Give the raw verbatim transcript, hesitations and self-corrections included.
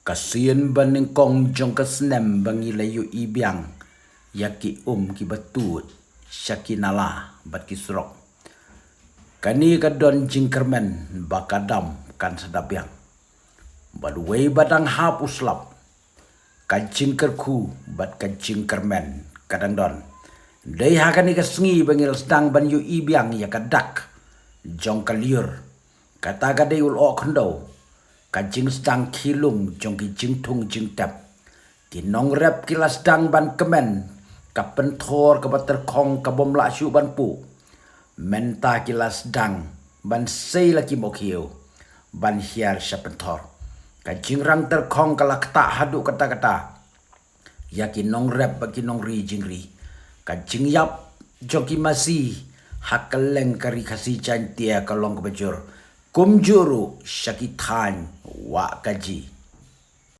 Ka sien ba nyngkong jong ka snem ba ngi la ïohi biang ïa ki um kiba tuid sha ki nala bad ki surok. Kane ka don jingkyrmen ba ka dam kan sa dap biang. Bad wei ba dang hap u slap, ka jingkyrkhu bad ka jingkyrmen ka dang don. Dei ha kane ka sngi ba ngi la sdang ban ïohi biang ïa ka dak jong ka lyiur. Kata ka dei u lyoh khyndew, ka jingsdang khylung jong ki jingthung jingtep. Ki nongrep ki la sdang ban kmen ka pynthor kaba tyrkhong ka bym lah shuh ban puh. Mynta ki la sdang ban sei la ki mokhiew ban hiar sha pynthor. Ka jingrang tyrkhong ka la ktah haduh katta katta ïa ki nongrep bad ki nongri jingri. Ka jingïap jong ki masi ha kylleng ka ri Khasi Jaiñtia ka long kaba jur, kumjuh ruh sha ki thaiñ Wahkaji.